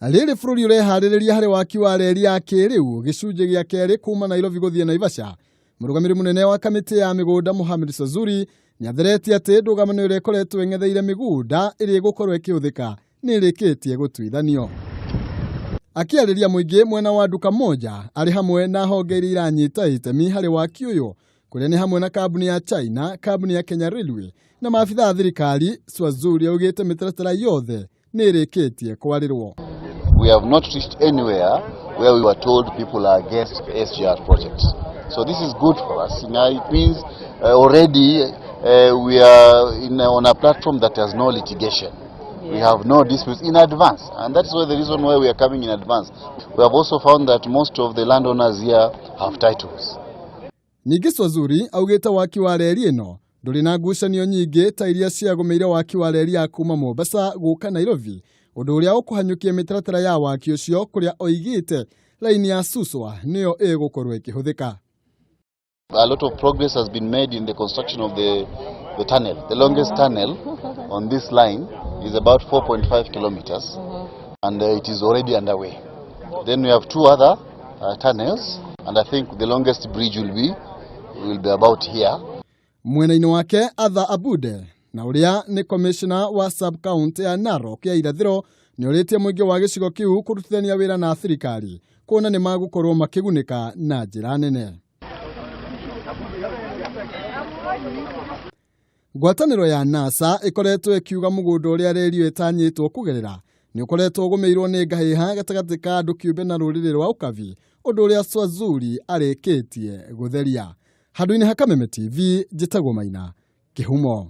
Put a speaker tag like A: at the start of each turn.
A: Rĩrĩ bũrũri ũreharĩrĩria harĩ waki wa reri ya kĩrĩu gĩcunjĩ gĩa kerĩ kuma Nairobi gũthiĩ Naivasha, mũrũgamĩrĩri mũnene wa kamĩtĩ ya mĩgũnda Mohamed Swazuri nĩatheretie atĩ ndũgamano ĩrĩa ĩkoretwo ĩng'etheire mĩgũnda ĩrĩa ĩgũkorwo ĩkĩhũthĩka nĩ ĩrĩkĩtie gũtuithanio. Akĩarĩria mũingĩ mwena wa Duka Moja arĩ hamwe na honge iria iranyita itemi harĩ waki ũyũ kũrĩa nĩ hamwe na kambuni ya China, kambuni ya Kenya Railway na maabitha a thirikari, Swazuri augĩte mĩtaratara yothe nĩ ĩrĩkĩtie kwarĩrwo.
B: We have not reached anywhere where we were told people are against SGR projects. So this is good for us. Now it means already we are on a platform that has no litigation. We have no disputes in advance, and that is why the reason why we are coming in advance. We have also found that most of the landowners here have titles.
A: Ningĩ Swazuri augĩte waki wa reri ĩno ndũrĩ na ngucanio nyingĩ ta iria ciagũmĩire waki wa reri ya kuma Mombasa gũka Nairobi, ũndũ ũrĩa ũkũhanyũkia mĩtaratara ya waki ũcio kũrĩa oigĩte raini ya Suswa nĩyo ĩgũkorwo ĩkĩhũthĩka.
B: A lot of progress has been made in the construction of the tunnel. The longest tunnel on this line is about 4.5 kilometers, and it is already underway. Then we have two other tunnels, and I think the longest bridge will be about here.
A: Mwena-inĩ wake Arthur Abude na ũrĩa nĩ commissioner wa sub county ya Narok ya irathĩro nĩ orĩtie mũingĩ wa gĩcigo kĩu kũrutithania wĩra na thirikari kuona nĩ magũkorwo makĩgunĩka na njĩra nene. Ngwatanĩro ya NASA ĩkoretwo ĩkiuga mũgũnda ũrĩa reri ĩyo ĩtanyĩtwo kũgerera nĩ ũkoretwo ũgũmĩirwo nĩ ngahĩha gatagatĩ ka andũ kĩũmbe na rũrĩrĩ rwa Ũkabi, ũndũ ũrĩa Swazuri arĩkĩtie gũtheria. Handũ-inĩ ha Kameme TV, njĩtagwo Maina Kĩhumo.